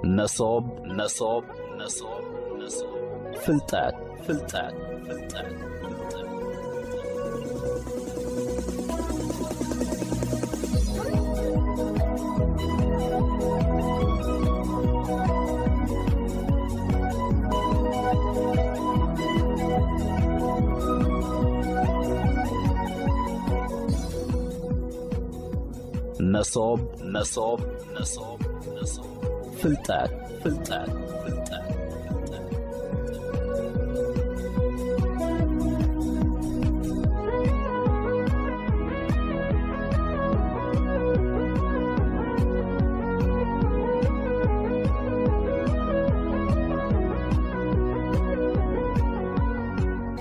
መሶብ፣ መሶብ፣ መሶብ፣ መሶብ። ፍልጠት፣ ፍልጠት፣ ፍልጠት፣ ፍልጠት። መሶብ፣ መሶብ፣ መሶብ፣ መሶብ። ፍልጠት፣ ፍልጠት፣ ፍልጠት፣ ፍልጠት።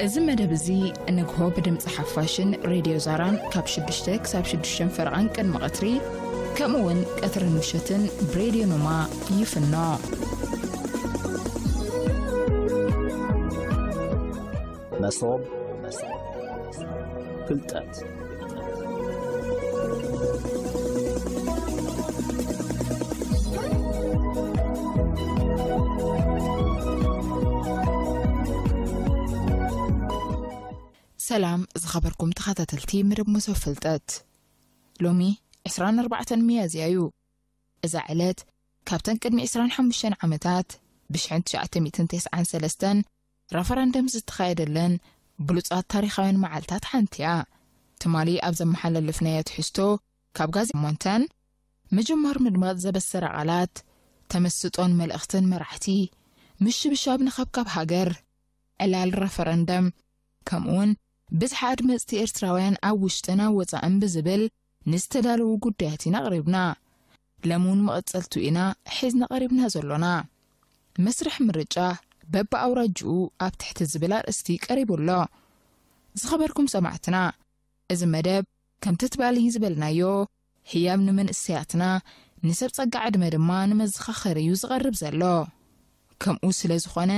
እዚ መደብ እዚ ንግሆ ብድምፂ ሓፋሽን ሬድዮ ዛራን ካብ ሽዱሽተ ክሳብ ሽዱሽተ ፈረቓን ቅድሚ ቀትሪ፣ ከምኡ እውን ቀትርን ምሸትን ብሬድዮ ኖማ ይፍኖ። መሶብ፣ መሶብ፣ ፍልጠት። ሰላም ዝኸበርኩም ተኸታተልቲ መደብ መሶብ ፍልጠት። ሎሚ ዕስራን ኣርባዕተን ሚያዝያ እዩ። እዛ ዕለት ካብተን ቅድሚ ዕስራን ሓሙሽተን ዓመታት ብሽሕን ትሽዓተ ሚእትን ተስዓን ሰለስተን ረፈረንደም ዝተኻየደለን ብሉጻት ታሪኻውያን መዓልታት ሓንቲ እያ። ትማሊ ኣብ ዘመሓላለፍናዮ ትሕዝቶ ካብ ጋዜጣ ሞንተን ምጅማር ምድማጽ ዘበሰረ ቃላት፣ ተመስጦን መልእኽትን መራሕቲ፣ ምሽብሻብ ንኸብካብ ሃገር፣ ዕላል ረፈረንደም፣ ከምኡውን ብዝሒ ኣድመጽቲ ኤርትራውያን ኣብ ውሽጥን ኣብ ወጻእን ብዝብል ንዝተዳለዉ ጉዳያት ኢና ኣቕሪብና። ሎሚ እውን መቐጸልቱ ኢና ሒዝና ቀሪብና ዘሎና። መስርሕ ምርጫ በብኣውራጅኡ ኣብ ትሕቲ ዝብል ኣርእስቲ ቀሪቡ ኣሎ። ዝኸበርኩም ሰማዕትና፣ እዚ መደብ ከምቲ ትማሊ ዝበልናዮ፣ ህያብ ንመንእሰያትና፣ ንሰብ ጸጋ ዕድመ ድማ ንመዘኻኸሪ እዩ ዝቐርብ ዘሎ። ከምኡ ስለ ዝኾነ፣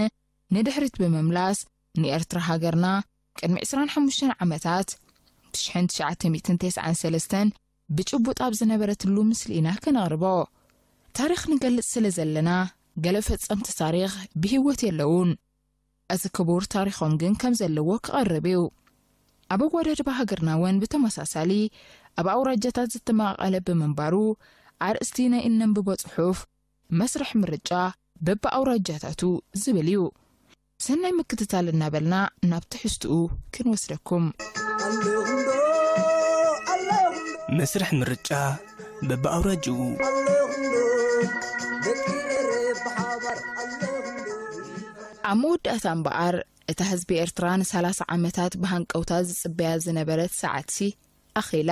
ንድሕሪት ብምምላስ፣ ንኤርትራ ሃገርና ቅድሚ ዕስራን ሓሙሽተን ዓመታት፣ ብሽሕን ትሽዓተ ሚእትን ተስዓን ሰለስተን ብጭቡጥ ኣብ ዝነበረትሉ ምስሊ ኢና ከነቕርቦ። ታሪኽ ንገልጽ ስለ ዘለና፣ ገለ ፈጸምቲ ታሪኽ ብህይወት የለዉን። እቲ ክቡር ታሪኾም ግን ከም ዘለዎ ክቐርብ እዩ። ኣብ ኣወዳድባ ሃገርና እውን ብተመሳሳሊ ኣብ ኣውራጃታት ዝተመቓቐለ ብምንባሩ፣ ኣርእስቲ ናይ እነንብቦ ጽሑፍ መስርሕ ምርጫ በብኣውራጃታቱ ዝብል እዩ። ሰናይ ምክትታል እናበልና ናብ ትሕዝትኡ ክንወስደኩም። ኣለኹም ዶ? ኣለኹም ዶ? መስርሕ ምርጫ በብኣውራጅኡ። ኣለኹም ዶ? ደቂ ኤረ ብሓባር ኣለኹም ዶ? ኣብ መወዳእታ እምበኣር፣ እታ ህዝቢ ኤርትራ ንሰላሳ ዓመታት ብሃንቀውታ ዝጽበያ ዝነበረት ሰዓትሲ ኣኺላ።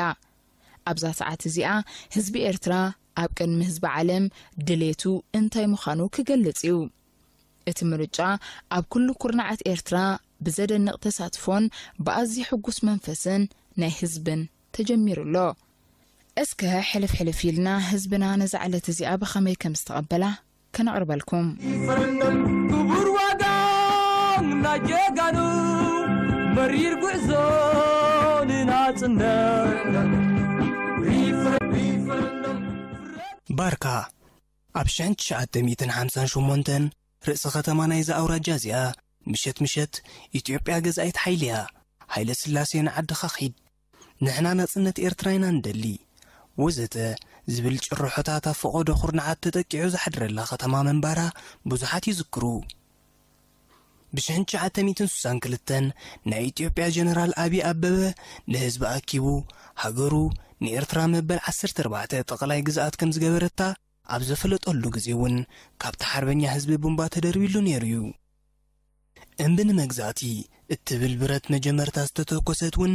ኣብዛ ሰዓት እዚኣ ህዝቢ ኤርትራ ኣብ ቅድሚ ህዝቢ ዓለም ድሌቱ እንታይ ምዃኑ ክገልጽ እዩ። እቲ ምርጫ ኣብ ኩሉ ኩርናዓት ኤርትራ ብዘደንቕ ተሳትፎን ብኣዝዩ ሕጉስ መንፈስን ናይ ህዝብን ተጀሚሩ ኣሎ። እስከ ሕልፍ ሕልፍ ኢልና ህዝብና ነዛ ዕለት እዚኣ ብኸመይ ከም ዝተቐበላ ከነቕርበልኩም። ሪፈረንደም ክቡር ዋጋ ናይ ጀጋኑ መሪር ጉዕዞ ንናጽነት። ሪፈረ-፣ ሪፈረንደም ባርካ ኣብ ሽሕን ትሽዓተ ሚእትን ሓምሳን ሸሞንተን ርእሲ ከተማ ናይዛ ኣውራጃ እዚኣ ምሸት ምሸት ኢትዮጵያ ገዛኢት ሓይሊ እያ። ሃይለ ስላሴ ንዓድኻ ኺድ፣ ንሕና ናጽነት ኤርትራ ኢና ንደሊ፣ ወዘተ ዝብል ጭርሖታት ኣብ ፈቐዶ ኩርናዓት ተጠቂዑ ዝሓድረላ ከተማ ምንባራ ብዙሓት ይዝክሩ። ብሽሕን ትሽዓተ ሚእትን ስሳን ክልተን ናይ ኢትዮጵያ ጀነራል ኣብይ ኣበበ ንህዝቢ ኣኪቡ ሃገሩ ንኤርትራ መበል ዓሰርተ ኣርባዕተ ጠቕላይ ግዝኣት ከም ዝገበረታ ኣብ ዘፈለጠሉ ግዜ እውን ካብቲ ሓርበኛ ህዝቢ ቡምባ ተደርቢሉ ነይሩ እዩ። እምቢ ንመግዛእቲ እትብል ብረት መጀመርታ ዝተተኮሰት እውን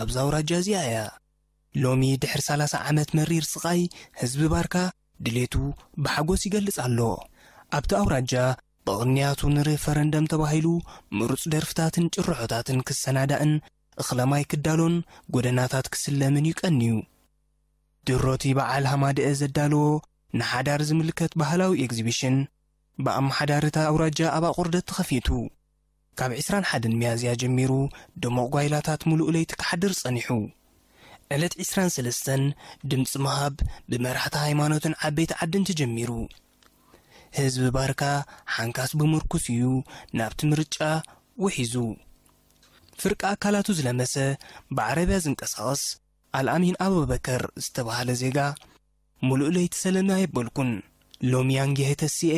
ኣብዛ ኣውራጃ እዚኣ እያ። ሎሚ ድሕሪ ሰላሳ ዓመት መሪር ስቓይ ህዝቢ ባርካ ድሌቱ ብሓጎስ ይገልጽ ኣሎ። ኣብቲ ኣውራጃ ብቕንያቱ ንሬፈረንደም ተባሂሉ ምሩጽ ደርፍታትን ጭርሖታትን ክሰናዳእን እኽለማይ ክዳሎን ጎደናታት ክስለምን እዩ ቀንዩ። ድሮቲ በዓል ሃማደኤ ዘዳለዎ ንሓዳር ዝምልከት ባህላዊ ኤግዚቢሽን ብኣመሓዳሪ እታ ኣውራጃ ኣብ ኣቑርደት ተኸፊቱ። ካብ ዕስራን ሓደን ሚያዝያ ጀሚሩ ድሙቕ ጓይላታት ምሉእ ለይቲ ክሓድር ጸኒሑ። ዕለት ዕስራን ሰለስተን ድምጺ ምሃብ ብመራሕቲ ሃይማኖትን ዓበይቲ ዓድን ተጀሚሩ። ህዝቢ ባርካ ሓንካስ ብምርኩስ እዩ ናብቲ ምርጫ ውሒዙ። ፍርቂ ኣካላቱ ዝለመሰ፣ ብዓረብያ ዝንቀሳቐስ ኣልኣሚን ኣቡበከር ዝተባህለ ዜጋ፣ "ሙሉእ ለይቲ ሰለና የበልኩን። ሎሚ ያንጊሀ ተሲኤ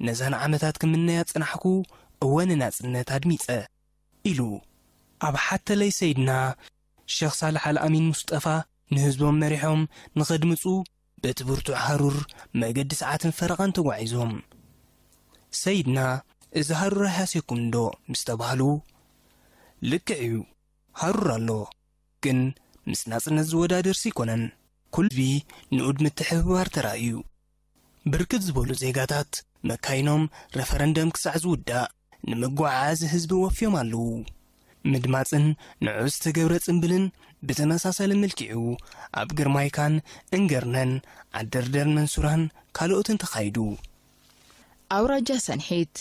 ነዛን ዓመታት ክምነያ ጽናሕኩ እወ ንናጽነት ኣድሚጸ" ኢሉ። ኣብ ሓተለይ ሰይድና ሸኽ ሳልሕ ኣልኣሚን ሙስጠፋ ንህዝቦም መሪሖም ንኸድምጹ በቲ ብርቱዕ ሃሩር መገዲ ሰዓትን ፈረቓን ተጓዒዞም። ሰይድና፣ "እዚ ሃሩር ኣይሃስየኩምንዶ?" ምስ ተባህሉ፣ "ልክዕ እዩ፣ ሃሩር ኣሎ፣ ግን ምስ ናጽነት ዝወዳደርሲ ኣይኮነን። ኩሉ ህዝቢ ንኡድ ምትሕብባር ተራእዩ። ብርክት ዝበሉ ዜጋታት መካይኖም ረፈረንደም ክሳዕ ዝውዳእ ንምጉዕዓዝ ህዝቢ ወፍዮም ኣለዉ። ምድማጽን ንዑ ዝተገብረ ጽምብልን ብተመሳሳሊ መልክዑ ኣብ ግርማይካን እንገርነን ዓደርደር መንሱራን ካልኦትን ተኻይዱ። ኣውራጃ ሰንሒት።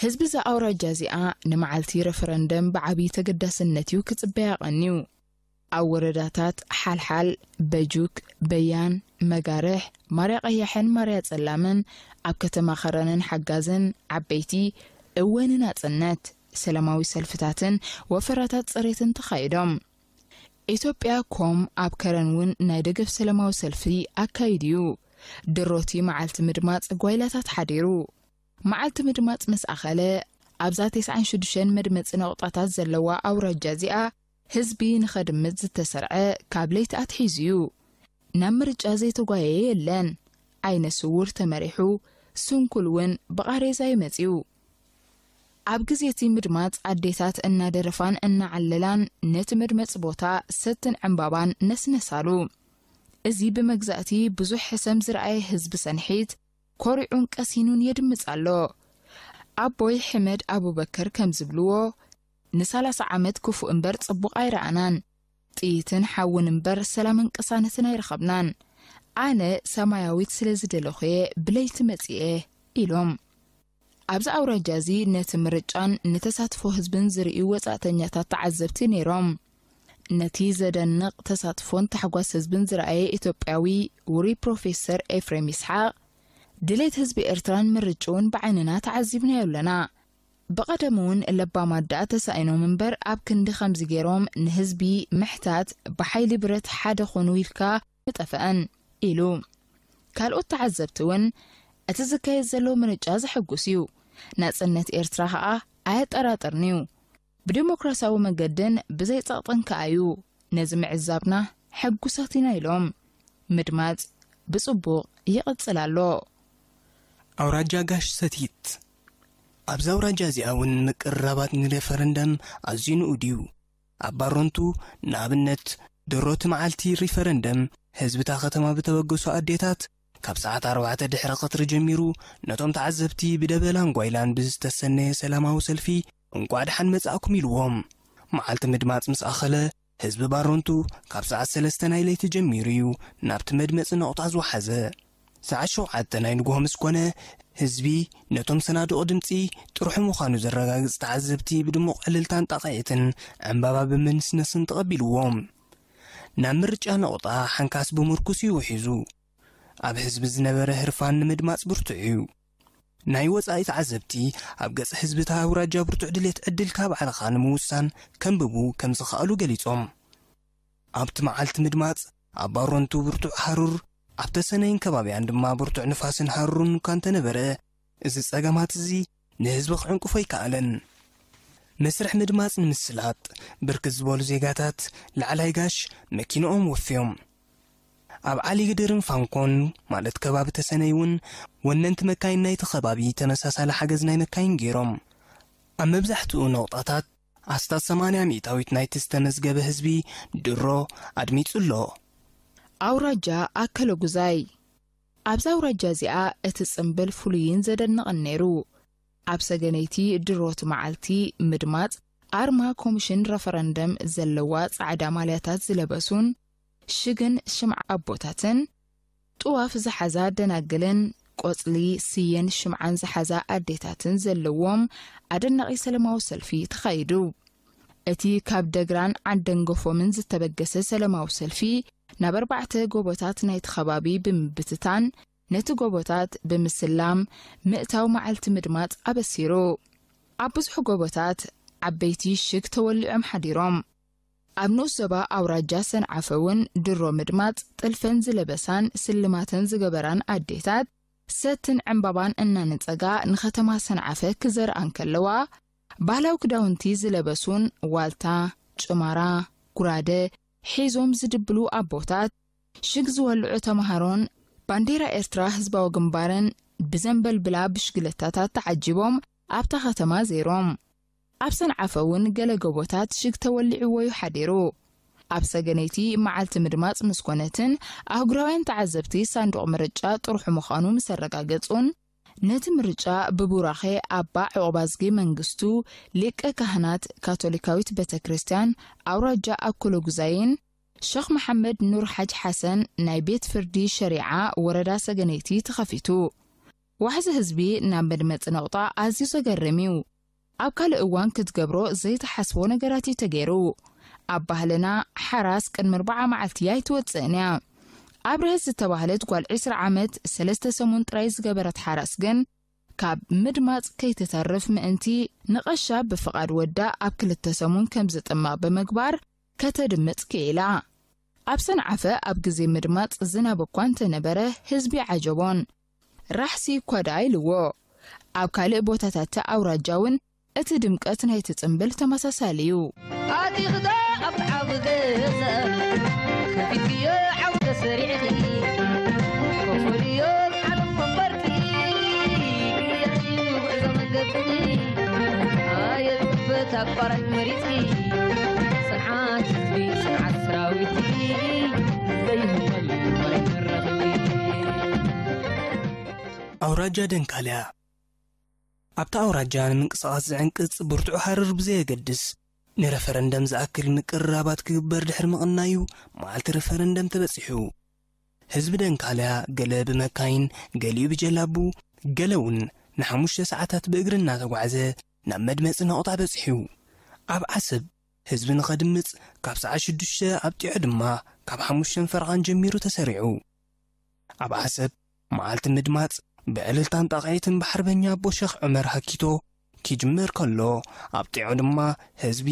ህዝቢ እዛ ኣውራጃ እዚኣ ንመዓልቲ ረፈረንደም ብዓብዪ ተገዳስነት እዩ ክጽበያ ቀንዩ። ኣብ ወረዳታት ሓልሓል፣ በጁክ፣ በያን፣ መጋርሕ፣ ማርያ ቀያሕን ማርያ ጸላምን፣ ኣብ ከተማ ኸረንን ሓጋዝን ዓበይቲ እወ ንናጽነት ሰላማዊ ሰልፍታትን ወፈራታት ጽሬትን ተኻይዶም። ኢትዮጵያ ኮም ኣብ ከረን እውን ናይ ደገፍ ሰላማዊ ሰልፊ ኣካይዱ እዩ። ድሮቲ መዓልቲ ምድማጽ ጓይላታት ሓዲሩ። መዓልቲ ምድማጽ ምስ ኣኸለ፣ ኣብዛ ተስዓን ሽዱሽተን መድመጺ ነቑጣታት ዘለዋ ኣውራጃ እዚኣ ህዝቢ ንኸድምጽ ዝተሰርዐ ካብ ለይቲ ኣትሒዙ እዩ። ናብ ምርጫ ዘይተጓየየ የለን። ዓይነ ስውር ተመሪሑ፣ ስንኩል እውን ብቓሬዛ እዩ መጺኡ። ኣብ ግዜ እቲ ምድማጽ ኣዴታት እናደረፋን እናዓለላን ነቲ መድመጺ ቦታ ሰትን ዕምባባን ነስነሳሉ። እዚ ብመግዛእቲ ብዙሕ ሕሰም ዝረኣየ ህዝቢ ሰንሒት ኮሪዑን ቀሲኑን የድምጽ ኣሎ። ኣቦይ ሕመድ ኣቡበከር ከም ዝብልዎ፣ "ንሰላሳ ዓመት ክፉእ እምበር ጽቡቕ ኣይረኣናን። ጥይትን ሓውን እምበር ሰላምን ቅሳነትን ኣይረኸብናን። ኣነ ሰማያዊት ስለ ዝደለኹ እየ ብለይቲ መጺኤ" ኢሎም። ኣብዚ ኣውራጃ እዚ ነቲ ምርጫን ንተሳትፎ ህዝብን ዝርእዩ ወጻእተኛታት ተዓዘብቲ ነይሮም። ነቲ ዘደንቕ ተሳትፎን ታሕጓስ ህዝብን ዝረኣየ ኢትዮጵያዊ ውሩይ ፕሮፌሰር ኤፍሬም ይስሓቕ፣ "ድሌት ህዝቢ ኤርትራን ምርጭኡን ብዓይንና ተዓዚብናዮ ኣለና። ብቐደም እውን ለባማት ደኣ ተሳኢኖም እምበር ኣብ ክንዲ ከምዚ ገይሮም ንህዝቢ ምሕታት ብሓይሊ ብረት ሓደ ኹኑ ኢልካ ምጠፍአን" ኢሉ። ካልኦት ተዓዘብቲ እውን፣ "እቲ ዝካየድ ዘሎ ምርጫ ዘሐጉስ እዩ። ናጽነት ኤርትራ ከኣ ኣየጠራጥርን እዩ። ብዲሞክራሲያዊ መገድን ብዘይ ጸቕጥን ከኣ እዩ። ነዚ ምዕዛብና ሕጉሳት ኢና" ኢሎም። ምድማጽ ብጽቡቕ ይቕጽል ኣሎ። ኣውራጃ ጋሽ ሰቲት። ኣብዚ ኣውራጃ እዚኣ እውን ምቅርራባት ንሬፈረንደም ኣዝዩ ንኡድ እዩ። ኣብ ባሮንቱ፣ ንኣብነት፣ ድሮ እቲ መዓልቲ ሪፈረንደም፣ ህዝቢ እታ ከተማ ብተበገሱ ኣዴታት፣ ካብ ሰዓት ኣርባዕተ ድሕሪ ቀትሪ ጀሚሩ፣ ነቶም ተዓዘብቲ ብደበላን ጓይላን ብዝተሰነየ ሰላማዊ ሰልፊ፣ "እንቋዕ ደሓን መጻእኩም" ኢልዎም። መዓልቲ ምድማጽ ምስ ኣኸለ፣ ህዝቢ ባሮንቱ ካብ ሰዓት ሰለስተ ናይ ለይቲ ጀሚሩ እዩ ናብቲ መድመጺ ነቑጣ ዝወሓዘ። ሰዓት ሸውዓተ ናይ ንግሆ ምስ ኮነ፣ ህዝቢ ነቶም ሰናዱቕ ድምጺ ጥርሑ ምዃኑ ዘረጋግጽ ተዓዘብቲ ብድሙቕ ዕልልታን ጣቕዒትን ዕምባባ ብምንስነስን ተቐቢልዎም። ናብ ምርጫ ነቑጣ ሓንካስ ብምርኩስ እዩ ውሒዙ። ኣብ ህዝቢ ዝነበረ ህርፋን ንምድማጽ ብርቱዕ እዩ። ናይ ወጻኢ ተዓዘብቲ፣ ኣብ ገጽ ህዝቢ እታ ኣውራጃ ብርቱዕ ድሌት ዕድልካ ባዕልኻ ንምውሳን ከንብቡ ከም ዝኸኣሉ ገሊጾም። ኣብቲ መዓልቲ ምድማጽ፣ ኣብ ባሮንቱ ብርቱዕ ሃሩር፣ ኣብ ተሰነይን ከባቢኣን ድማ ብርቱዕ ንፋስን ሃሩርን እኳ እንተነበረ፣ እዚ ጸገማት እዚ ንህዝቢ ክዕንቅፎ ኣይከኣለን። መስርሕ ምድማጽ ንምስላጥ፣ ብርክት ዝበሉ ዜጋታት ላዕላይ ጋሽ መኪንኦም ወፍዮም። ኣብ ዓሊ ግድርን ፋንኮን፣ ማለት ከባቢ ተሰነይ እውን፣ ወነንቲ መካይን ናይቲ ከባቢ ተመሳሳሊ ሓገዝ ናይ መካይን ገይሮም። ኣብ መብዛሕትኡ ነቑጣታት፣ ኣስታት ሰማንያ ሚእታዊት ናይቲ ዝተመዝገበ ህዝቢ ድሮ ኣድሚጹ ኣሎ። ኣውራጃ ኣከለ ጉዛይ። ኣብዛ ኣውራጃ እዚኣ እቲ ጽምብል ፍሉይን ዘደንቕን ነይሩ። ኣብ ሰገነይቲ ድሮቲ መዓልቲ ምድማጽ፣ ኣርማ ኮሚሽን ረፈረንደም ዘለዋ ጻዕዳ ማልያታት ዝለበሱን ሽግን ሽምዓ ኣቦታትን፣ ጥዋፍ ዝሓዛ ደናግልን፣ ቆጽሊ ስየን ሽምዓን ዝሓዛ ኣዴታትን ዘለዎም ኣደናቒ ሰላማዊ ሰልፊ ተኻይዱ። እቲ ካብ ደግራን ዓንደንገፎምን ዝተበገሰ ሰላማዊ ሰልፊ፣ ናብ ኣርባዕተ ጎቦታት ናይቲ ከባቢ ብምብትታን፣ ነቲ ጎቦታት ብምስላም ምእታው መዓልቲ ምድማጽ ኣበሲሩ። ኣብ ብዙሕ ጎቦታት ዓበይቲ ሽግ ተወሊዖም ሓዲሮም። ኣብ ንኡስ ዞባ ኣውራጃ ሰንዓፈ እውን ድሮ ምድማጽ ጥልፈን ዝለበሳን ስልማተን ዝገበራን ኣዴታት ሰትን ዕምባባን እናነጸጋ ንከተማ ሰንዓፈ ክዘርኣ እንከለዋ፣ ባህላዊ ክዳውንቲ ዝለበሱን ዋልታ፣ ጭማራ፣ ጉራደ ሒዞም ዝድብሉ ኣቦታት፣ ሽግ ዝወልዑ ተማሃሮን ባንዴራ ኤርትራ ህዝባዊ ግንባርን ብዘንበልብላ ብሽግለታታት ተዓጂቦም ኣብታ ከተማ ዘይሮም። ኣብ ሰንዓፈ እውን ገለ ጎቦታት ሽግ ተወሊዕዎ እዩ ሓዲሩ። ኣብ ሰገነይቲ መዓልቲ ምድማጽ ምስ ኮነትን ኣህጉራውያን ተዓዘብቲ ሳንዱቕ ምርጫ ጥርሑ ምዃኑ ምስ ኣረጋገጹን፣ ነቲ ምርጫ ብቡራኼ ኣባ ዑቕባዝጊ መንግስቱ፣ ሊቀ ካህናት ካቶሊካዊት ቤተ ክርስቲያን ኣውራጃ ኣኩለጉዛይን፣ ሸኽ መሓመድ ኑር ሓጅ ሓሰን፣ ናይ ቤት ፍርዲ ሸሪዓ ወረዳ ሰገነይቲ ተኸፊቱ። ዋሕዚ ህዝቢ ናብ መድመጺ ነቑጣ ኣዝዩ ዘገርም እዩ። ኣብ ካልእ እዋን ክትገብሮ ዘይትሓስቦ ነገራት እዩ ተገይሩ። ኣብ ባህልና ሓራስ ቅድሚ ኣርብዓ መዓልቲ ኣይትወጽእን እያ። ኣብርሀት ዝተባህለት ጓል ዕስራ ዓመት ሰለስተ ሰሙን ጥራይ ዝገበረት ሓራስ ግን ካብ ምድማጽ ከይትተርፍ ምእንቲ ንቐሻ ብፍቓድ ወዳ ኣብ ክልተ ሰሙን ከም ዝጥመቕ ብምግባር ከተድምጽ ክኢላ። ኣብ ሰንዓፈ ኣብ ግዜ ምድማጽ ዝናብ እኳ እንተነበረ ህዝቢ ዓጀቦን ራሕሲ እኳ ደኣ ኢልዎ። ኣብ ካልእ ቦታታት ኣውራጃ እውን እቲ ድምቀት ናይቲ ጽምብል ተመሳሳሊ እዩ። ኣቲኽዳ ኣብ ዓቢ ገዛ ከፊትዮ ዓውደ ሰሪዕኺ፣ ኮፈልዮ ዓለም መንበርኪ፣ ግብርያኺ ጉዕዞ መንገድኪ፣ ኣየልበት ኣቋራጭ መሪጽኪ፣ ጽንዓት ህዝቢ፣ ጽንዓት ሰራዊትኪ፣ ዘይህመል መሬት መረኽቢ። ኣውራጃ ደንካልያ። ኣብታ ኣውራጃ ንምንቅስቓስ ዝዕንቅጽ ብርቱዕ ሃርር ብዘየገድስ፣ ንረፈረንደም ዝኣክል ምቅርራባት ክግበር ድሕሪ ምቕናዩ፣ መዓልቲ ረፈረንደም ተበጺሑ። ህዝቢ ደንካልያ ገለ ብመካይን፣ ገሊኡ ብጀላቡ፣ ገለ እውን ንሓሙሽተ ሰዓታት ብእግሪ እናተጓዕዘ ናብ መድመጺ ነቑጣ በጺሑ። ኣብ ዓሰብ ህዝቢ ንኸድምጽ ካብ ሰዓት ሽዱሽተ፣ ኣብ ጢዖ ድማ ካብ ሓሙሽተን ፈረቓን ጀሚሩ ተሰሪዑ። ኣብ ዓሰብ መዓልቲ ምድማጽ ብዕልልታን ጣቕዒትን ብሓርበኛ ኣቦ ሸኽ ዑመር ሃኪቶ ክጅምር ከሎ፣ ኣብ ጢዖ ድማ ህዝቢ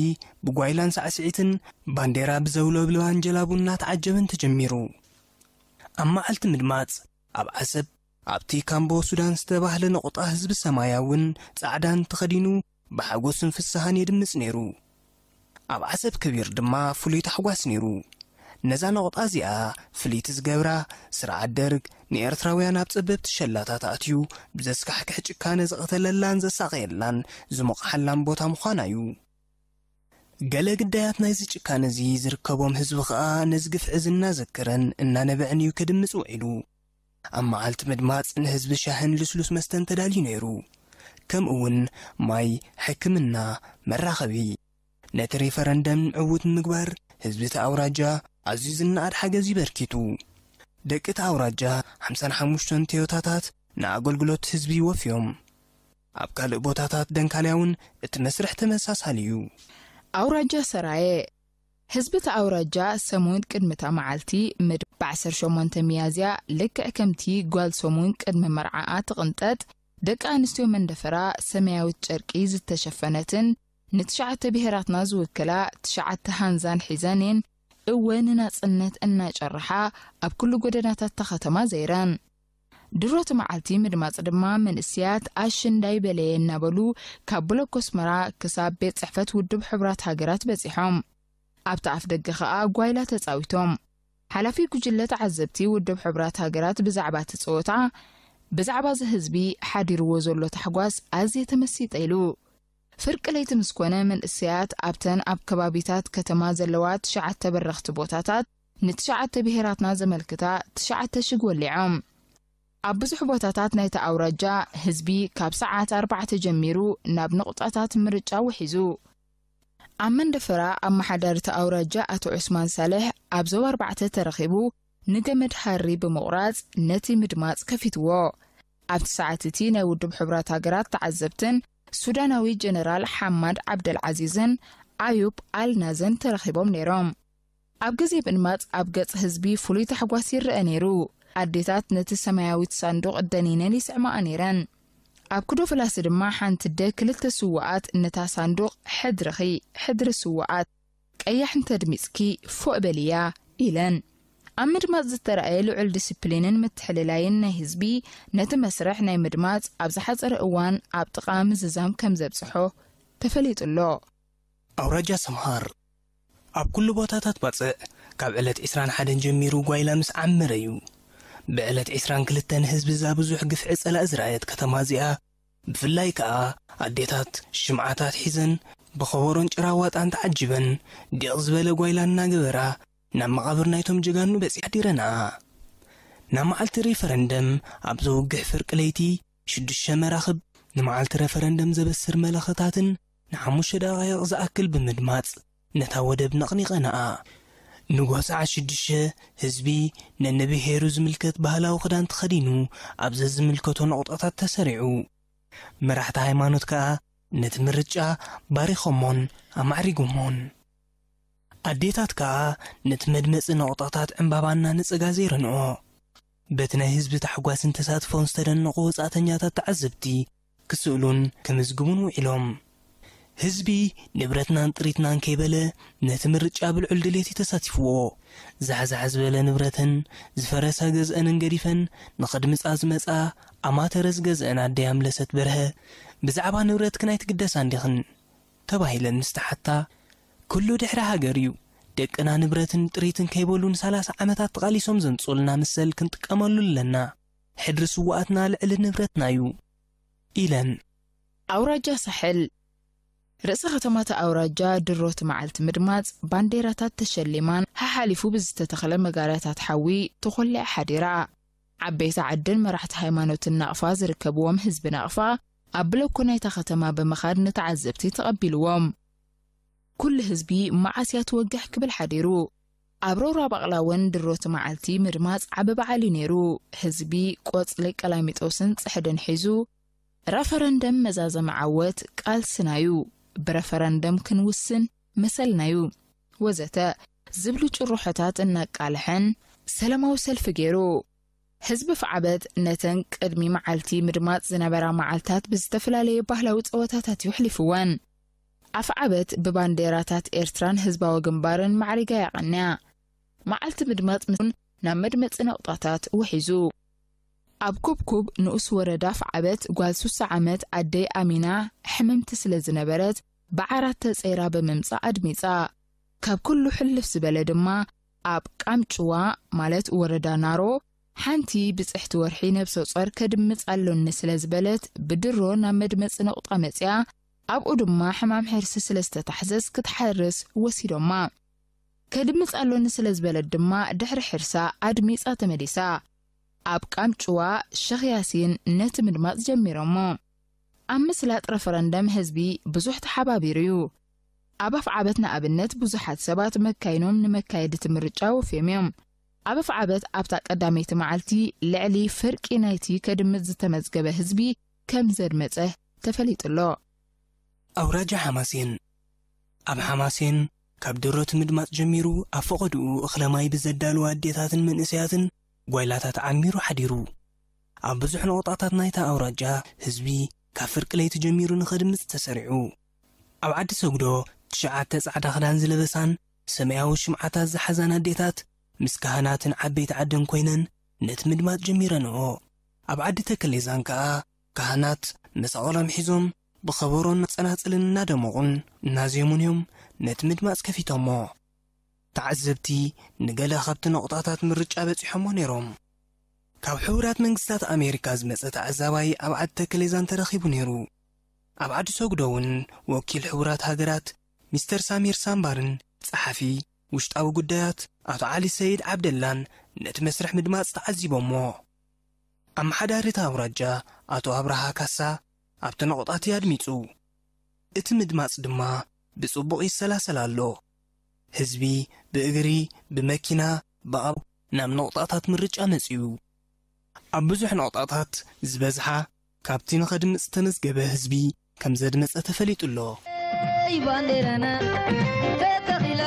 ብጓይላን ሳዕስዒትን ባንዴራ ብዘውለብልባን ጀላቡ እናተዓጀበን ተጀሚሩ። ኣብ መዓልቲ ምድማጽ ኣብ ዓሰብ ኣብቲ ካምቦ ሱዳን ዝተባህለ ነቑጣ ህዝቢ ሰማያውን ጻዕዳን ተኸዲኑ ብሓጎስን ፍስሃን የድምጽ ነይሩ። ኣብ ዓሰብ ከቢር ድማ ፍሉይ ታሕጓስ ነይሩ። ነዛ ነቑጣ እዚኣ ፍልይቲ ዝገብራ፣ ስርዓት ደርግ ንኤርትራውያን ኣብ ጸበብቲ ሸላታት ኣትዩ ብዘስካሕክሕ ጭካነ ዝቐተለላን ዘሳቐየላን ዝሞቕሓላን ቦታ ምዃና እዩ። ገለ ግዳያት ናይዚ ጭካነ እዚ ዝርከቦም ህዝቢ ኸኣ ነዚ ግፍዒ እዚ እናዘከረን እናነበዐን እዩ ከድምጽ ውዒሉ። ኣብ መዓልቲ ምድማጽ ንህዝቢ ሻህን ልስሉስ መስተን ተዳልዩ ነይሩ። ከምኡ እውን ማይ፣ ሕክምና፣ መራኸቢ። ነቲ ሪፈረንደም ዕዉት ንምግባር ህዝቢ እቲ ኣውራጃ ኣዝዩ ዝነኣድ ሓገዝ እዩ በርኪቱ። ደቂ እቲ ኣውራጃ ሓምሳን ሓሙሽተን ቶዮታታት ንኣገልግሎት ህዝቢ ወፍዮም። ኣብ ካልእ ቦታታት ደንካልያ እውን እቲ መስርሕ ተመሳሳሊ እዩ። ኣውራጃ ሰራየ። ህዝቢ እቲ ኣውራጃ ሰሙን ቅድሚ እታ መዓልቲ ምድ-፣ ብ ዓሰርተ ሸሞንተ ሚያዝያ ልክዕ ከምቲ ጓል ሰሙን ቅድሚ መርዓኣ ትቕንጠጥ፣ ደቂ ኣንስትዮ መንደፈራ ሰማያዊት ጨርቂ ዝተሸፈነትን ንትሽዓተ ብሄራትና ዝውክላ ትሽዓተ ሃንዛን ሒዘን እየን እወ ንናጽነት እናጨርሓ ኣብ ኩሉ ጎደናታት እታ ከተማ ዘይረን። ድሮ እቲ መዓልቲ ምድማጽ ድማ መንእሰያት ኣሽንዳይ በለየ እናበሉ ካብ ብሎኮ ኣስመራ ክሳብ ቤት ጽሕፈት ውድብ ሕቡራት ሃገራት በጺሖም። ኣብቲ ኣፍ ደገ ኸኣ ጓይላ ተጻዊቶም። ሓላፊ ጉጅለ ተዓዘብቲ ውድብ ሕቡራት ሃገራት ብዛዕባ እቲ ጸወታ፣ ብዛዕባ እዚ ህዝቢ ሓዲርዎ ዘሎ ታሕጓስ ኣዝየ ተመሲጠ ኢሉ። ፍርቂ ለይቲ ምስ ኮነ መንእሰያት ኣብተን ኣብ ከባቢታት ከተማ ዘለዋ ትሽዓተ በረኽቲ ቦታታት ንትሽዓተ ብሄራትና ዘመልክታ ትሽዓተ ሽግ ወሊዖም። ኣብ ብዙሕ ቦታታት ናይቲ ኣውራጃ ህዝቢ ካብ ሰዓት ኣርባዕተ ጀሚሩ ናብ ንቑጣታት ምርጫ ውሒዙ። ኣብ መንደፈራ ኣመሓዳሪ እቲ ኣውራጃ ኣቶ ዑስማን ሳልሕ ኣብ ዞባ ኣርባዕተ ተረኺቡ ንገመድ ሃሪ ብምቑራጽ ነቲ ምድማጽ ከፊትዎ። ኣብቲ ሰዓት እቲ ናይ ውድብ ሕቡራት ሃገራት ተዓዘብትን ሱዳናዊ ጀነራል ሓማድ ዓብደል ዓዚዝን ኣዩብ ኣል ናዘን ተረኺቦም ነይሮም። ኣብ ግዜ ምድማጽ ኣብ ገጽ ህዝቢ ፍሉይ ታሕጓስ ይረአ ነይሩ። ኣዴታት ነቲ ሰማያዊት ሳንዱቕ ደኒነን ይስዕማኣ ነይረን። ኣብ ክዶ ፍላሲ ድማ ሓንቲ ኣደ ክልተ ስውኣት ነታ ሳንዱቕ ሕድርኺ፣ ሕድሪ ስውኣት፣ ቀያሕ እንተድሚጽኪ ፎእ በልያ ኢለን። ኣብ ምድማጽ ዝተራእየ ልዑል ዲስፕሊንን ምትሕልላይን ናይ ህዝቢ፣ ነቲ መስርሕ ናይ ምድማጽ ኣብ ዝሓጸረ እዋን ኣብ ጥቓ ምዝዛም ከም ዘብጽሖ ተፈሊጡ ኣሎ። ኣውራጃ ሰምሃር ኣብ ኩሉ ቦታታት ባጽዕ ካብ ዕለት ዕስራን ሓደን ጀሚሩ ጓይላ ምስ ዓመረ እዩ። ብዕለት ዕስራን ክልተን ህዝቢ እዛ ብዙሕ ግፍዒ ጸላኢ ዝረኣየት ከተማ እዚኣ፣ ብፍላይ ከኣ ኣዴታት ሽምዓታት ሒዘን ብኸበሮን ጭራ ዋጣን ተዓጂበን ዲቕ ዝበለ ጓይላ እናገበራ ናብ መቓብር ናይቶም ጀጋኑ በጺሓ ሓዲረንኣ። ናብ መዓልቲ ሪፈረንደም ኣብ ዘውግሕ ፍርቂ ለይቲ ሽዱሽተ መራኽብ ንመዓልቲ ረፈረንደም ዘበስር መለኸታትን ንሓሙሽተ ደቓይቕ ዝኣክል ብምድማጽ ነታ ወደብ ነቕኒቐንኣ። ንጎህ ሰዓት ሽዱሽተ ህዝቢ ነንብሄሩ ዝምልከት ባህላዊ ክዳን ተኸዲኑ ኣብ ዘዝምልከቶ ነቑጣታት ተሰሪዑ። መራሕቲ ሃይማኖት ከኣ ነቲ ምርጫ ባሪኾሞን ኣማዕሪጎሞን። ኣዴታት ከኣ ነቲ መድመጺ ነቑጣታት ዕምባባ እናነጸጋ ዘይረንኦ። በቲ ናይ ህዝቢ ታሕጓስን ተሳትፎን ዝተደነቑ ወጻእተኛታት ተዓዘብቲ ክስእሉን ክምዝግቡን ውዒሎም። ህዝቢ ንብረትናን ጥሪትናን ከይበለ ነቲ ምርጫ ብልዑል ድሌት እዩ ተሳቲፍዎ። ዛሕዛሕ ዝበለ ንብረተን ዝፈረሳ ገዝአንን ገዲፈን ንኽድምጻ ዝመጻ ኣማተረ ዝገዝአን ኣደይ ኣምለሰት በርሀ፣ "ብዛዕባ ንብረትክን ኣይትግደሳ እንዲኽን?" ተባሂለን ምስ ተሓታ፣ "ኩሉ ድሕሪ ሃገር እዩ። ደቅና ንብረትን ጥሪትን ከይበሉ ንሰላሳ ዓመታት ተቓሊሶም ዘምጽኡልና መሰል ክንጥቀመሉ ኣለና። ሕድሪ ስውኣትና ልዕሊ ንብረትና እዩ" ኢለን። ኣውራጃ ሳሕል። ርእሰ ከተማታ ኣውራጃ ድሮቲ መዓልቲ ምድማጽ ባንዴራታት ተሸሊማን ሓሓሊፉ ብዝተተኽለ መጋርያታት ሓዊ ተኾሊዓ ሓዲራ። ዓበይቲ ዓድን መራሕቲ ሃይማኖትን ናቕፋ ዝርከብዎም ህዝቢ ናቕፋ ኣብ ብለኮ ናይታ ከተማ ብምኻድ ንተዓዘብቲ ተቐቢልዎም። ኩሉ ህዝቢ መዓስ እያ ትወግሕ ክብል ሓዲሩ። ኣብ ሮራ ባቕላውን ድሮቲ መዓልቲ ምድማጽ ዓቢ በዓል እዩ ነይሩ። ህዝቢ ቆጽሊ ቀላሚጦስን ጽሕድን ሒዙ፣ "ረፈረንደም መዛዘሚ ዓወት ቃልስናዩ፣ ብረፈረንደም ክንውስን መሰልናዩ" ወዘተ ዝብሉ ጭርሖታት እናቃልሐን ሰላማዊ ሰልፊ ገይሩ። ህዝቢ ኣፍዓበት ነተን ቅድሚ መዓልቲ ምድማጽ ዝነበራ መዓልታት ብዝተፈላለየ ባህላዊ ጸወታታት እዩ ኣሕሊፍወን። ኣፍዓበት ብባንዴራታት ኤርትራን ህዝባዊ ግንባርን ማዕሪጋ እያ ቀንያ። መዓልቲ ምድማጽ ምስ ናብ መድመጺ ነቑጣታት ውሒዙ። ኣብ ኩብኩብ ንኡስ ወረዳ ኣፍዓበት ጓል ሱሳ ዓመት ኣደይ ኣሚና ሕምምቲ ስለ ዝነበረት ብዓራት ተጸይራ ብምምጻእ ኣድሚጻ። ካብ ኩሉ ሕልፍ ዝበለ ድማ ኣብ ቃምጭዋ ማለት ወረዳ ናሮ ሓንቲ ብጽሕቲ ወርሒ ነብሰ ጾር ከድምጽ ኣሎኒ ስለ ዝበለት ብድሮ ናብ መድመጺ ነቑጣ መጺኣ። ኣብኡ ድማ ሕማም ሕርሲ ስለ ዝተታሕዘስ ክትሓርስ ወሲዶማ። ከድምጽ ኣሎኒ ስለ ዝበለት ድማ ድሕሪ ሕርሳ ኣድሚጻ ተመሊሳ። ኣብ ቃምጭዋ ሸኽ ያሲን ነቲ ምድማጽ ጀሚሮሞ። ኣብ ምስላጥ ረፈረንደም ህዝቢ ብዙሕ ተሓባቢሩ እዩ። ኣብ ኣፍዓበት ንኣብነት ብዙሓት ሰባት መካይኖም ንመካየዲ እቲ ምርጫ ወፍዮም እዮም። ኣብ ኣፍዓበት ኣብታ ቀዳመይቲ መዓልቲ ልዕሊ ፍርቂ ናይቲ ከድምጽ ዝተመዝገበ ህዝቢ ከም ዘድመጸ ተፈሊጡ ኣሎ። ኣውራጃ ሓማሴን። ኣብ ሓማሴን ካብ ድሮቲ ምድማጽ ጀሚሩ ኣብ ፈቐድኡ እኽለ ማይ ብዘዳልዋ ኣዴታትን መንእሰያትን ጓይላታት ዓሚሩ ሓዲሩ። ኣብ ብዙሕ ነቑጣታት ናይታ ኣውራጃ ህዝቢ ካብ ፍርቂ ለይቲ ጀሚሩ ንኸድምጽ ተሰሪዑ። ኣብ ዓዲ ሰጉዶ ትሽዓተ ጻዕዳ ክዳን ዝለበሳን ሰማያዊ ሽምዓታት ዝሓዛን ኣዴታት ምስ ካህናትን ዓበይቲ ዓድን ኮይነን ነቲ ምድማጽ ጀሚረንኦ። ኣብ ዓዲ ተከሌዛን ከኣ ካህናት መሳቕሎም ሒዞም ብኸበሮን ጸናጽልን እናደመቑን እናዜሙን እዮም ነቲ ምድማጽ ከፊቶሞ። ተዓዘብቲ ንገለ ካብቲ ነቑጣታት ምርጫ በጺሖሞ ነይሮም። ካብ ሕቡራት መንግስታት ኣሜሪካ ዝመጸ ተዓዛባይ ኣብ ዓዲ ተከሌዛን ተረኺቡ ነይሩ። ኣብ ዓዲ ሰጉዶ እውን ወኪል ሕቡራት ሃገራት ሚስተር ሳሚር ሳምባርን ጸሓፊ ውሽጣዊ ጉዳያት ኣቶ ዓሊ ሰይድ ዓብደላን ነቲ መስርሕ ምድማጽ ተዓዚቦሞ። ኣመሓዳሪ እታ ኣውራጃ ኣቶ ኣብርሃ ካሳ ኣብቲ ነቑጣት ኣድሚጹ። እቲ ምድማጽ ድማ ብጽቡቕ ይሰላሰል ኣሎ። ህዝቢ ብእግሪ፣ ብመኪና፣ ብኣብ ናብ ነቑጣታት ምርጫ መጺኡ። ኣብ ብዙሕ ነቑጣታት ዝበዝሓ ካብቲ ንኸድምጽ ዝተመዝገበ ህዝቢ ከም ዘድመጸ ተፈሊጡ ኣሎ። ባንዴራና ተተኺላ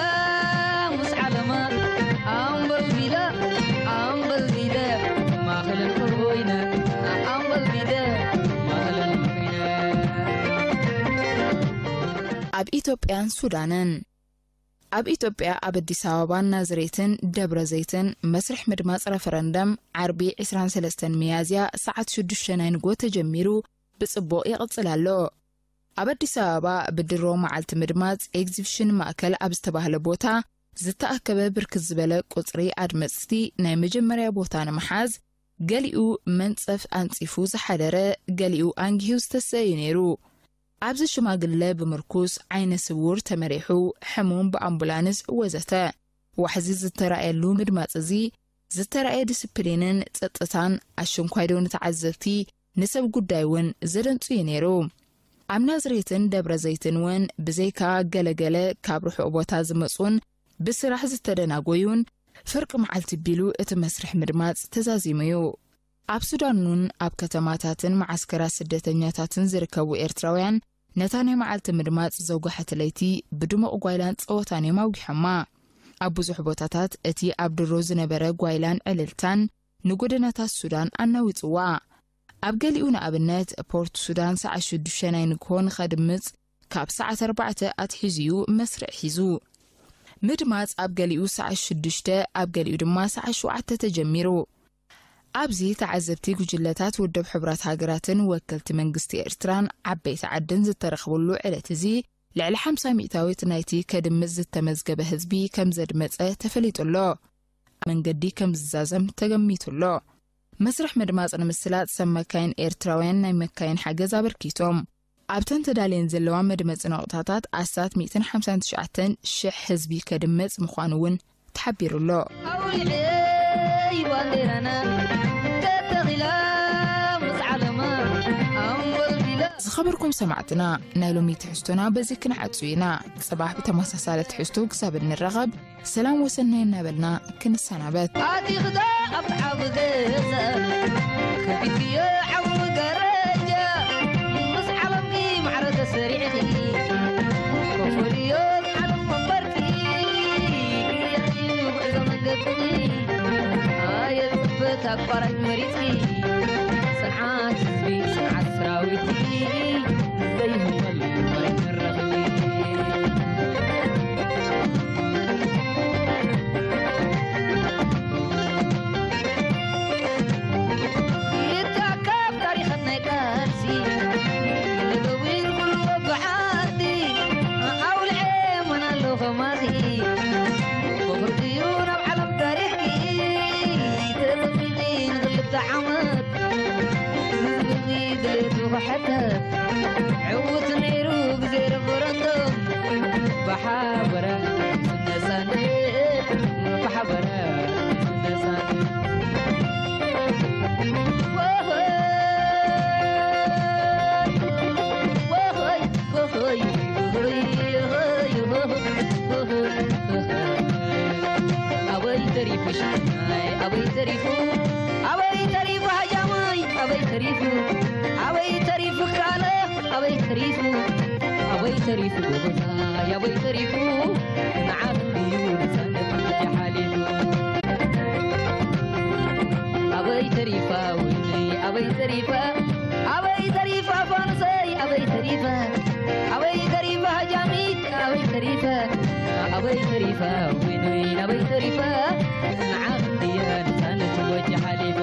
ምስ ዓለማ ኣምበልቢላ ኣምበልቢላ ኣብ ኢትዮጵያን ሱዳንን። ኣብ ኢትዮጵያ ኣብ ኣዲስ ኣበባን ናዝሬትን ደብረ ዘይትን መስርሕ ምድማፅ ረፈረንደም ዓርቢ ዕስራን ሰለስተን ሚያዝያ ሰዓት ሽዱሽተ ናይ ንጎ ተጀሚሩ ብፅቡቕ ይቕፅል ኣሎ። ኣብ ኣዲስ ኣበባ ብድሮ መዓልቲ ምድማፅ ኤግዚቢሽን ማእከል ኣብ ዝተባህለ ቦታ ዝተኣከበ ብርክት ዝበለ ቁፅሪ ኣድመፅቲ ናይ መጀመርያ ቦታ ንምሓዝ ገሊኡ መንፀፍ ኣንፂፉ ዝሓደረ፣ ገሊኡ ኣንጊሁ ዝተሰእዩ ነይሩ። ኣብዚ ሽማግለ ብምርኩስ፣ ዓይነ ስውር ተመሪሑ፣ ሕሙም ብኣምቡላንስ ወዘተ ዋሕዚ ዝተራእየሉ ምድማፅ እዚ ዝተራእየ ዲስፕሊንን ፀጥታን ኣሽንኳይዶ ንተዓዘብቲ ንሰብ ጉዳይ እውን ዘደንፁ እዩ ነይሩ። ኣብ ናዝሬትን ደብረ ዘይትን እውን ብዘይካ ገለገለ ካብ ርሑቕ ቦታ ዝመፁን ብስራሕ ዝተደናጎዩን ፍርቂ መዓልቲ ቢሉ እቲ መስርሕ ምድማፅ ተዛዚሙ እዩ። ኣብ ሱዳን እውን ኣብ ከተማታትን መዓስከራት ስደተኛታትን ዝርከቡ ኤርትራውያን ነታ ናይ መዓልቲ ምድማፅ ዘውጋሕቲ ለይቲ ብድሙቕ ጓይላን ጸወታን እዮም ኣውጊሖማ። ኣብ ብዙሕ ቦታታት እቲ ኣብ ድሮ ዝነበረ ጓይላን ዕልልታን ንጎደናታት ሱዳን ኣናዊጽዋ። ኣብ ገሊኡ ንኣብነት ፖርት ሱዳን ሰዓት ሽዱሽተ ናይ ንግሆ ንኸድምጽ ካብ ሰዓት ኣርባዕተ ኣትሒዙ እዩ መስርዕ ሒዙ። ምድማጽ ኣብ ገሊኡ ሰዓት ሽዱሽተ ኣብ ገሊኡ ድማ ሰዓት ሸውዓተ ተጀሚሩ። ኣብዚ ተዓዘብቲ ጉጅለታት ውድብ ሕቡራት ሃገራትን ወከልቲ መንግስቲ ኤርትራን ዓበይቲ ዓድን ዝተረኽብሉ ዕለት እዚ ልዕሊ ሓምሳ ሚእታዊት ናይቲ ከድምጽ ዝተመዝገበ ህዝቢ ከም ዘድመጸ ተፈሊጡ ኣሎ። መንገዲ ከም ዝዛዘም ተገሚቱ ኣሎ። መስርሕ ምድማጽ ንምስላጥ ሰብ መካይን ኤርትራውያን ናይ መካይን ሓገዝ ኣበርኪቶም። ኣብተን ተዳልየን ዘለዋ መድመጺ ነቑጣታት ኣስታት ሚእትን ሓምሳን ትሽዓተን ሽሕ ህዝቢ ከድምጽ ምዃኑ እውን ተሓቢሩ ኣሎ። ኣውሊዐይ ባንዴራና ተተኺላ ምስ ዓለማ ኣንበልቢላ። ዝኸበርኩም ሰማዕትና፣ ናይ ሎሚ ትሕዝቶና በዚ ክንዓጹ ኢና። ጽባሕ ብተመሳሳሊ ትሕዝቶ ክሳብ እንራኸብ ሰላም ወሰናይ እናበልና ክንሰናበት። ኣቲኽዶ ኣብቲ ዓቢ ገዛ፣ ከፊትዮ ዓቢ መጋረጃ፣ ምስ ዓለምኪ ማዕረ ተሰሪዕኺ፣ ኮፍ በልዮ ዓለም መንበርኪ፣ ክርእኺ ጉዕዞ መንገድኪ፣ ኣየጽበት ኣቋራጭ መሪጽኪ፣ ጽንዓት ህዝቢ፣ ጽንዓት ሰራዊትኪ፣ ዘይህመል መሬት መረኽቢ። ይታከብ ታሪኽን ናይ ቃልሲ፣ ንገዊር ኩሉ ወግዓቲ፣ ኣውልዔ መን ኣሎ ኸማኺ፣ ብኽርቲኡ ናብ ዓለም ታሪኽኪ፣ ተጠሚቂ ንኽልተ ዓመት፣ ህዝቢ ድሌቱ ክሕተት፣ ዕዉት ነይሩ ግዜ ረፈረንዱም፣ ብሓበረ ነፃነት፣ ብሓበረ ነፃነት። ወሆይ፣ ወሆይ፣ ወሆይ፣ ወሆይ፣ ወሆይ፣ ወሆይ። ኣበይ ተሪፉ ሻዕናይ፣ ኣበይ ተሪፉ፣ ኣበይ ተሪፉ ሃጃማይ፣ ኣበይ ተሪፉ፣ ኣበይ ተሪፉ ካለ፣ ኣበይ ተሪፉ፣ ኣበይ ተሪፉ ጎበዛይ፣ ኣበይ ተሪፉ፣ ንዓኽ እዩ ነፃነት ሓሊፉ። ኣበይ ተሪፋ ወይነይ፣ ኣበይ ተሪፋ፣ ኣበይ ተሪፋ ፋኑሰይ፣ ኣበይ ተሪፋ፣ ኣበይ ተሪፋ ሃጃሚት፣ ኣበይ ተሪፋ፣ ኣበይ ተሪፋ ወይነይ፣ ኣበይ ተሪፋ፣ ንዓኽ እያ ነፃነት ወጂ ሓሊፋ።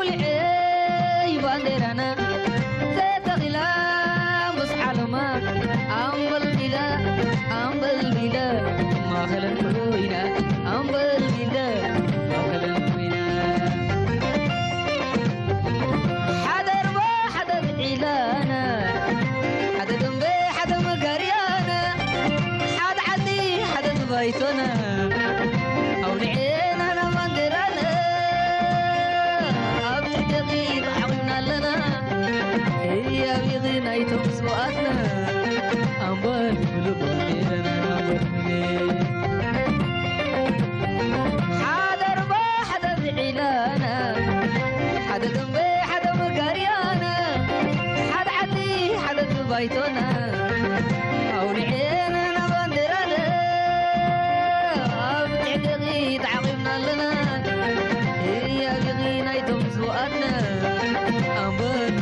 ኣውሊዐይ ባንዴራና ተተኺላ ምስ ዓለማ ኣምበልቢላ፣ ኣምበልቢላ ማእኸለን ኮይና፣ ኣምበልቢላ ማእኸለን ኮይና። ሓደ ርባ ሓደ ብዒላና፣ ሓደ ደንበ ሓደ መጋርያና፣ ሓደ ዓዲ ሓደ ባይቶና፣ ኣውሊዐና ናብ ባንዴራና፣ ኣብ ትሕቲ ዓቒብና ኣለና፣ ህያብ ይኺ ናይቶም ስውኣትና፣ ኣምበር ብሉ ባንዴራና፣ ኣምበር ብሉ። ሓደ ርባ ሓደ ብዒላና፣ ሓደ ደንበ ሓደ መጋርያና፣ ሓደ ዓዲ ሓደ ባይቶና፣ ኣውሊዕና ባንዴራና፣ ኣብ ትሕትኺ ተዓቒብና ኣለና። ህያብ ኢኺ ናይቶም ስውኣትና፣ ኣንበሳ